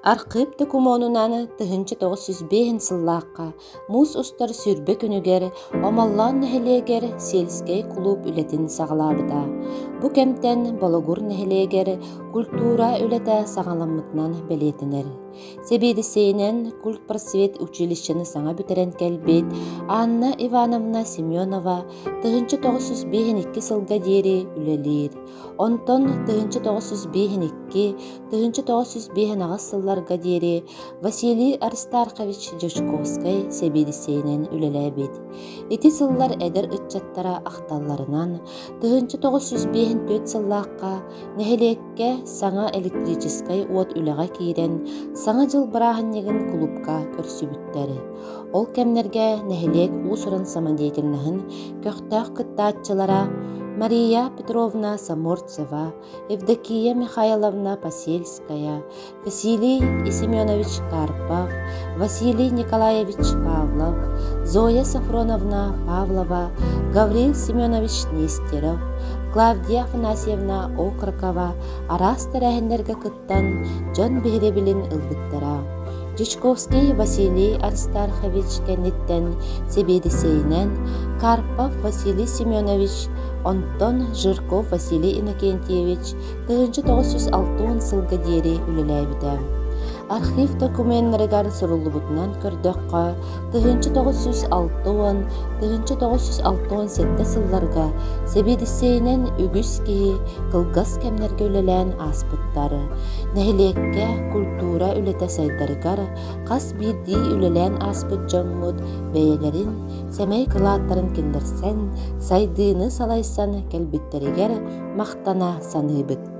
Архыып докумуонунан 1905 сыллаахха муус устар 20 күнүгэр Омоллоон нэһилиэгэр сельскэй кулууп үлэтин саҕалаабыта. Бу кэмтэн Бологур нэһилиэгэр культура үлэтэ саҕаламмытынан бэлиэтэнэр. Сэбиэдиссэйинэн культпросвет училищены саҥа бүтэрэн кэлбит Анна Ивановна Семенова 1952 сылга диэри үлэлиир. Онтон 1952 1958 сылларга диэри Василий Аристархович Дьячковскай сэбиэдиссэйинэн үлэлээбит. Ити сыллар эдэр ыччаттара ахталларынан, 1954 сыллаахха нэһилиэккэ саҥа электрическэй уот үлэҕэ киирэн, Саҥа дьыл бырааһынньыгын кулуупка көрсүбүттэр. Ол кэмнэргэ нэһилиэк уус-уран самодеятельноһын көхтөөх кыттааччылара Мария Петровна Саморцева, Евдокия Михайловна Посельская, Василий Семенович Карпов, Василий Николаевич Павлов, Зоя Сафроновна Павлова, Гаврил Семенович Нестеров, Клавдия Афанасьевна Окрокова араас тэрээһиннэргэ кыттан дьон биһирэбилин ылбыттара. Дьячковский Василий Аристархович кэнниттэн сэбиэдиссэйинэн Карпов Василий Семенович, онтон Жирков Василий Иннокентьевич 1960 сылга диэри үлэлээбитэ. Архив докуменнарыгар суруллубутунан көрдөххө, 1960-1967 сылларга сэбиэдиссэйинэн үгүс киһи кылгас кэмнэргэ үлэлээн ааспыттар. Нэһилиэккэ культура үлэтэ сайдарыгар хас биирдии үлэлээн ааспыт дьоммут бэйэлэрин сэмэй кылааттарын киллэрсэн, сайдыыны салайсан кэлбиттэригэр махтана саныыбыт.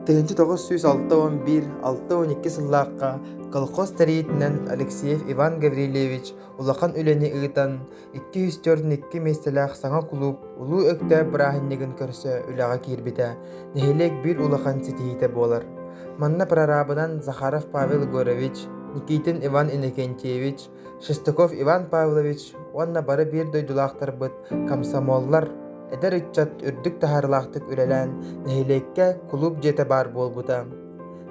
1961-62 сыллаахха колхоз тэрийиитинэн Алексеев Иван Гаврильевич улахан үлэни ыытан, 242 миэстэлээх саҥа кулууп Улуу Өктөөп бырааһынньыгын көрсө үлэҕэ киирбитэ, нэһилиэк биир улахан ситиһиитэ буолар. Манна прорабынан Захаров Павел Егорович, Никитин Иван Иннокентьевич, Шестаков Иван Павлович уонна бары биир дойдулаахтарбыт комсомоллар, эдэр ыччат үрдүк таһаарыылаахтык үлэлээн, нэһилиэккэ кулууп дьиэтэ баар буолбута.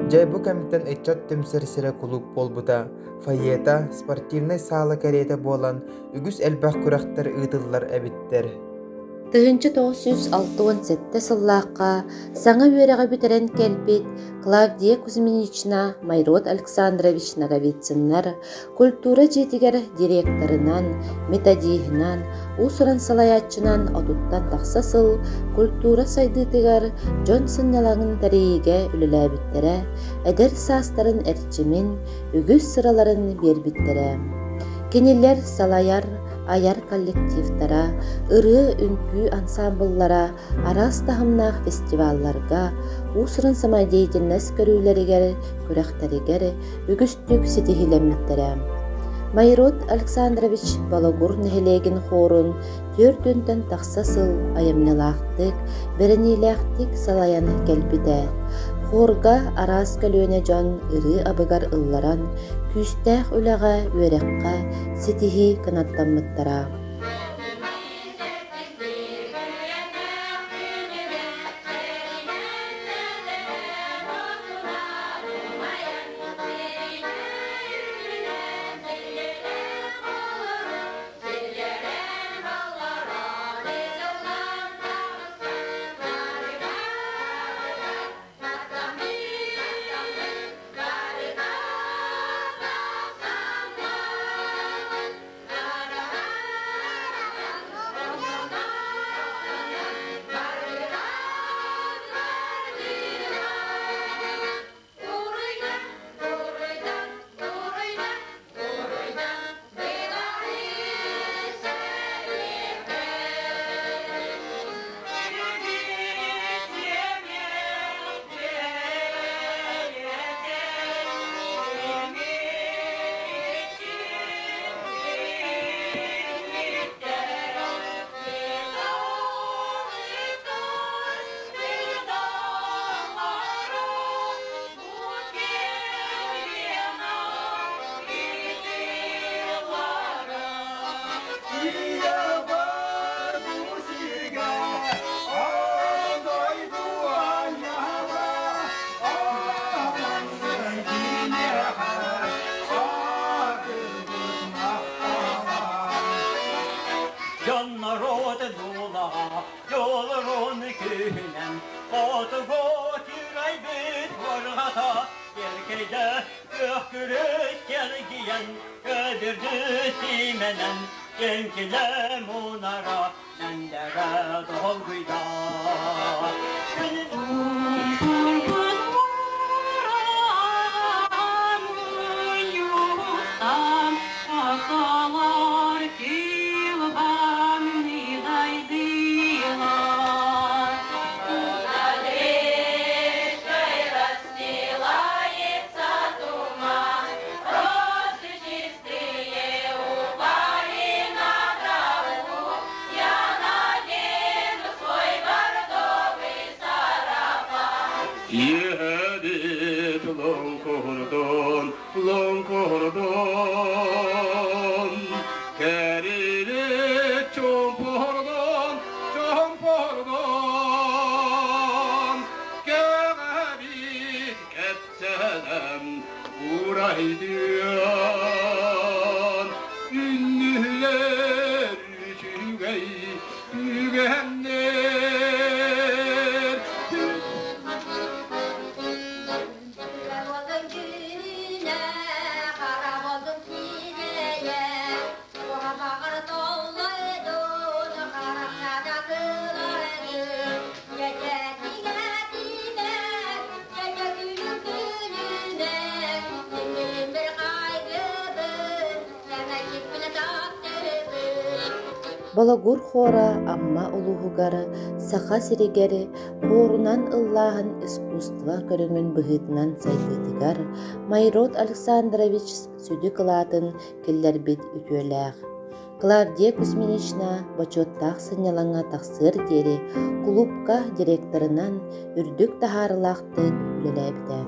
Дьэ, бу кэмтэн ыччат түмсэр сирэ кулууп буолбута, фойета, спортивнай саала кэриэтэ буолан, үгүс элбэх күрэхтэр ыытыллар эбиттэр. 1967 сыллаахха саҥа үөрэҕи бүтэрэн кэлбит Клавдия Кузьминична Майрод Александрович Ноговицыннар культура дьиэтигэр директорынан, методиһынан, уус-уран салайааччынан отуттан тахса сыл культура сайдыытыгар дьон сынньалаҥын тэрийиигэ үлэлээбиттэрэ, эдэр саастарын эрчимин, үгүс сыраларын биэрбиттэрэ. Кинилэр салайар, айар коллективтара, ырыа-үҥкүү ансаамбыллара араас таһымнаах фестивалларга, уус-уран самодеятельность көрүүлэригэр, күрэхтэригэр үгүстүк ситиһиилэммиттэрэ. Майрод Александрович Бологур нэһилиэгин хуорун 4 тахса сыл айымньылаахтык, бэриниилээхтик салайан кэлбитэ. Хуорга араас көлүөнэ дьон ырыы абыгар ылларан, күүстээх үлэҕэ, үөрэххэ ситиһии кынаттаммыттара. Кэйдэ күөх кэлгийэн, көбүрдү сиимэнэн, кэҥкилэ мунара, мэндэрэ долгуйда. Иэһэбит лоҥкордон, лоҥкордон, кэрилит чомпордон, чомпордон, кэҕэбит кэпсэнэн урайдыан, үннүлэр үчүгэй түгэннэр. Бологур хора Амма улууһугар Саха сиригэр хуорунан ыллааһын искусство көрүҥүн быһыытынан сайдыытыгар Майрод Александрович сүдү кылаатын киллэрбит үтүөлээх. Клавдия Кузьминична бочуоттаах сынньалаҥҥа тахсыар диэри кулуупка директорынан үрдүк таһаарыылаахтык үлэлээбитэ.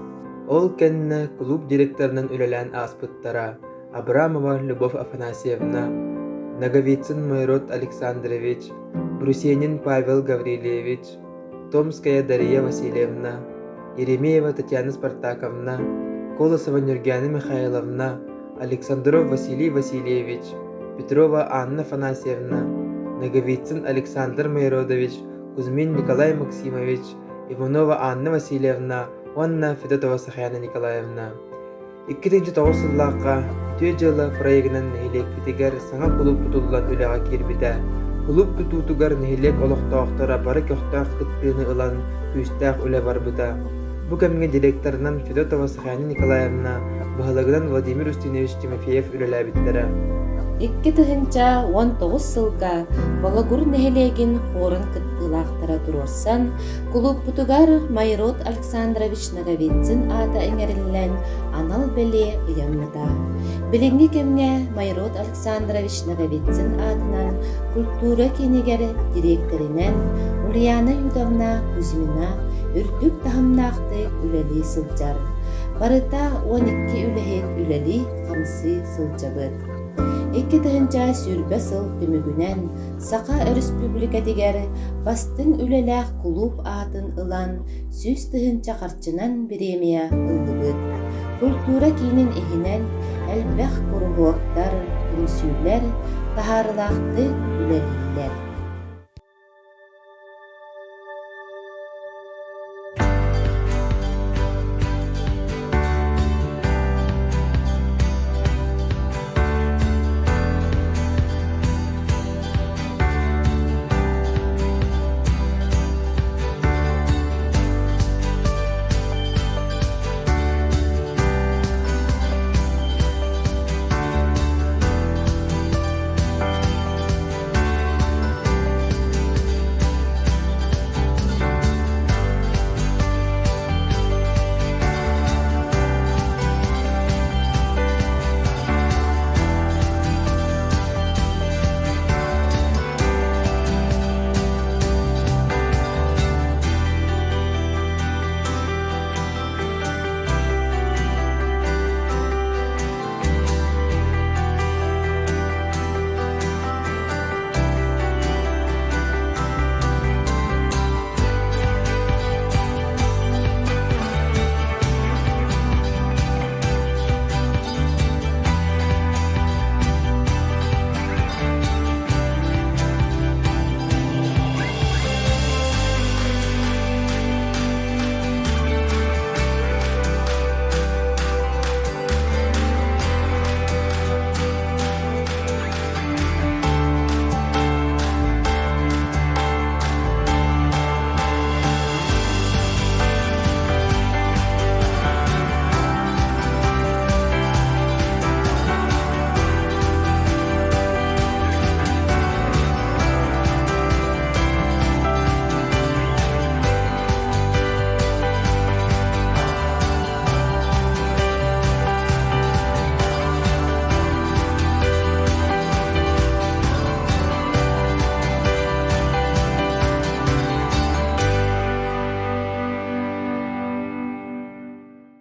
Ол кэннэ кулууп директорынан үлэлээн ааспыттара Абрамова Любовь Афанасьевна, Ноговицын Майрод Александрович, Брусенин Павел Гаврильевич, Томская Дария Васильевна, Еремеева Татьяна Спартаковна, Колосова Нюргяна Михайловна, Александров Василий Васильевич, Петрова Анна Афанасьевна, Ноговицын Александр Майродович, Кузьмин Николай Максимович, Иванова Анна Васильевна уонна Федотова Сахаяна Николаевна. 2009 сыллаахха Үтүө дьыала проегынан нэһилиэкпитигэр саҥа кулууп тутуллан үлэҕэ киирбитэ. Кулууп тутуутугар нэһилиэк олохтоохторо бары көхтөөх кыттыыны ылан күүстээх үлэ барбыта. Бу кэмҥэ директорынан Федотова Сахаяна Николаевна, баһылыгынан Владимир Устинович Тимофеев үлэлээбиттэрэ. 2019 сылга Бологур нэһилиэгин хорун кыттыылаахтара туруорсан, кулууппутугар Майрод Александрович Ноговицын аата иҥэриллэн анал бэлиэ ыйаммыта. Билиҥҥи кэмҥэ Майрод Александрович Ноговицын аатынан культура киинигэр дириэктэринэн Ульяна Юдовна Кузьмина үрдүк таһымнаахтык үлэлии сылдьар. Барыта 12 үлэһит үлэлии-хамсыы сылдьабыт. 2020 сыл түмүгүнэн Саха Өрөспүүбүлүкэтигэр бастыҥ үлэлээх кулууп аатын ылан 100 000 харчынан бириэмийэ ыллыбыт. Культура киинин иһинэн элбэх куруһуоктар, түмсүүлэр таһаарыылаахтык үлэлииллэр.